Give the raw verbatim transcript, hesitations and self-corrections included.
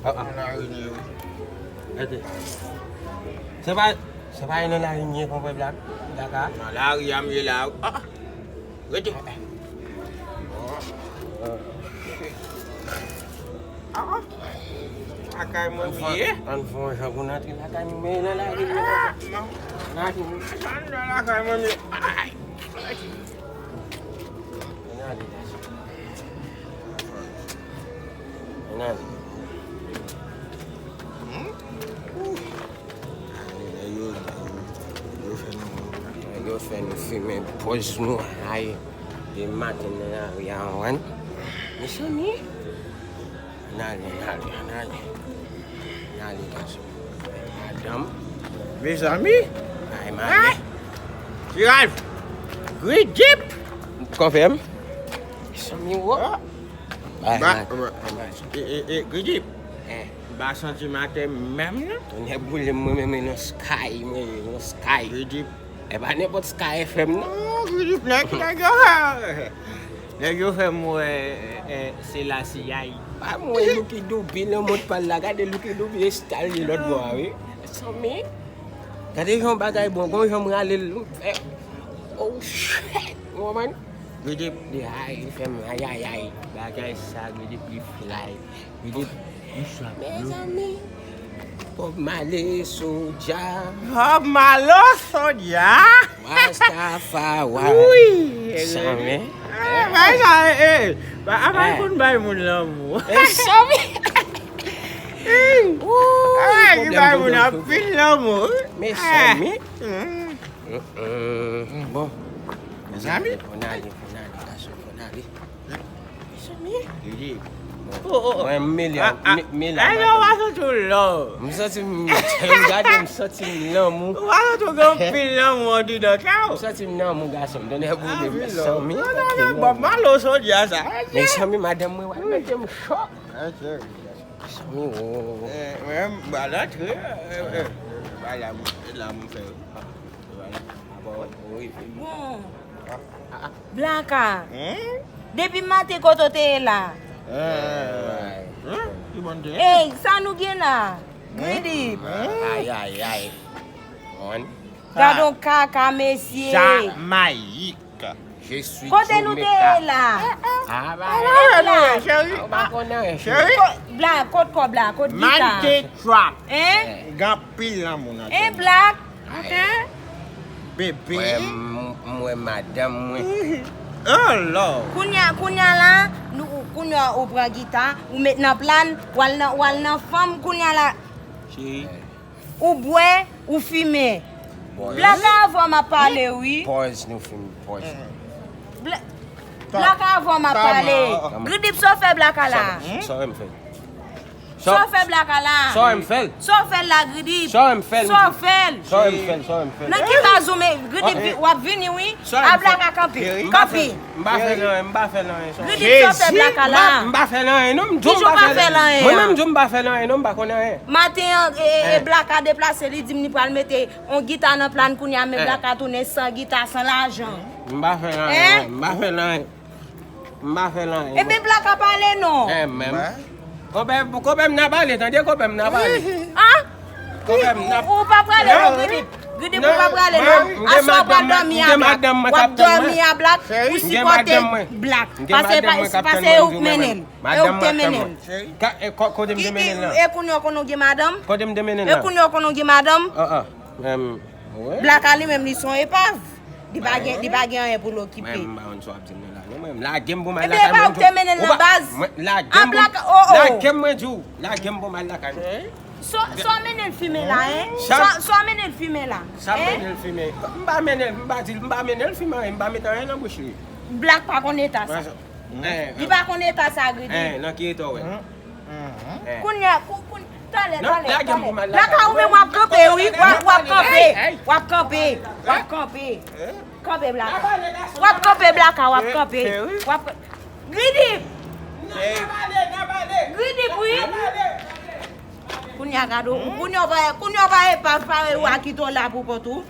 Ah, ah. Se pa, se pa nan lari m ye, konpè Black, Blaka? Nan lari a m ye la. Ah, ah. Rete. Ah, ah. Lakay mwen m ye. Ann fè yon jan pou n antre lakay nou, men nan lari m ye. Nan lari m. Ann nan lakay mwen m ye. Ay. Ann ale, gason. Ann ale. Hmm? Ooh. Nèg yo, nèg yo fè nou, nèg yo fè nou fimen pòz nou ay. De maten nan lari a, w konprann? Mezanmi. Ann ale, ann ale, ann ale. Ann ale, gason. Madanm. Mezanmi. Ay, madanm. Ti Ralph. Gridip. Konfèm. Mezanmi, wo. Ah. Bay, ba, bay, ba, bay. E, e, e, Gridip. Eh. M pa santi m atè menm, non. Tonnè boule m, mwen menm nan Sky, mwen, nan Sky. Gridip. E pa nenpòt Sky F M, non. Oh, Gridip, nèg, nèg yo, nèg yo fè m wè, eh, eh, Selassie ay. Pa mwen, Lucky Dube, nan mond pa l la, gade Lucky Dube estalye lòt bò a, wi. Mezanmi. Gade yon bagay bon, gon jan m rale l, eh, oh, shit, w konprann? Gridip, li ay, li fè m ay, ay, ay. Bagay sa, Gridip, li fly. Gridip, li swap. Mezanmi. Bob Marley Soulja. Bob Marley Soulja. Rastafari. Wi. Mezanmi. Ah, bay sa, eh, eh. Ba, apa konn bay moun lanmou. Mezanmi. Ooh, ay, ki bay moun anpil lanmou. Mezanmi. Mm. Mm-mm. Bon. Mezanmi. Fò n ale, fò n ale, gason, fò n ale. Mezanmi. Gridip. Oh, oh, oh. Mwen, m mele a, ah, ah, m mele a, eh, non, madanm. Ou pa santi w love. M santi m, m gade, m santi m lanmou. Ou pa santi w gen anpil lanmou andidan kè w. M santi m lanmou, gason. M tande pou ou, mezanmi. Non, non, non, Bob Marley Soulja sa. Mezanmi, madanm mwen, wè, mete m chòk. Mezanmi, oh. Eh, mwen, m ba l antre, eh, eh. Ba la, m, la, m fè. Bon. Blaka. Hmm? Depi maten kote w te ye la? Eh. Hmm? Ki bon te? Ey, sa nou gen la? Gridip. Hmm? Ay, ay, ay. Gad on kaka, mesye. Jamayik. Je suis Kote nou te ye la? Ah, ba, ah, ba, cheri. Ou pa konnen, cheri. Ko-, Blak, kot kòb la? Kot gita? Money trap. Hein? Gen anpil lanmou nan kè. Hein, Blak? Ok. Bebe. Mwen, m-, m-, mwen madanm mwen. Oh, Lord. Kounye a, kounye a la, nou, kounye a ou pran gita, ou met nan plan, w al nan, w al nan fanm, kounye a la. Cheri. Ou bwè, ou fimen. Blaka, avan m ap pale, wi. Pòz nou fimen, pòz. Bla-, Blaka, avan m ap pale. Gridip, sa w fè Blaka la? Sa w fè m fè? Sa w fè Blaka la? Sa w fè l? Sa w fè l la, Gridip? Sa w fè l? Sa w fè l? Sa w fè l? Sa w fè l? Nan ki baz ou men, Gridip, w ap vini, wi. A Blaka kanpe. Kanpe. M pa fè l anyen, m pa fè l anyen. Gridip, sa w fè Blaka la? M pa fè l anyen, non, m di w m pa fè l anyen. Mwen menm, m di w m pa fè l anyen, non, m pa konnen anyen. Maten an, e, e, e, Blaka deplase, li di m li pral mete yon gita nan plan kounye a, men Blaka tounen san gita, san lajan. M pa fè l anyen, m pa fè l anyen. M pa fè l anyen. Ebyen, Blaka pale non. Konpè, konpè m nan pale, tande, konpè m nan pale. Ah? Konpè m nan. Ou pa prale non, Gridip. Gridip, ou pa prale non. Aswè w pral dòmi a Blak. W ap dòmi a Blak, ou sipòte Blak. Pase, pase, e ou k mennen l. E ou k te mennen l. Kote m te mennen l lan? E kounye a w konnen w gen madanm? Kote m te mennen l lan? E kounye a w konnen w gen madanm? Blaka li menm, li se yon epav. Li pa gen, li pa gen anyen pou l okipe. Mwen, m pa konn sa w ap di m nan la non, mwen, lage m pou m al lakay mwen, di w. Ebyen, e pa ou k te mennen l nan baz? Lage m pou m al lakay mwen, di w. Lage m pou m al lakay mwen. So, so a mennen l fimen la, hein? So, so a mennen l fimen la, hein? Sa mennen l fimen. M pa mennen l, m pa di l, m pa mennen l fimen anyen, m pa met anyen nan bouch li. Black pa konn eta sa. Li pa konn eta sa, Gridi. Hein, nan ki eta w wè? Kounye a, kou- koun- talè, talè, talè. Black a ou menm w ap kanpe, wi. W ap, w ap kanpe. W ap kanpe. W ap kanpe. Kanpe, Black. W ap kanpe, Black, w ap kanpe. W ap Gridi. Gridi, wi. Kounye a gade w. Kounye a w pa, kounye a w pa e pa pare w a kite w la pou kont ou.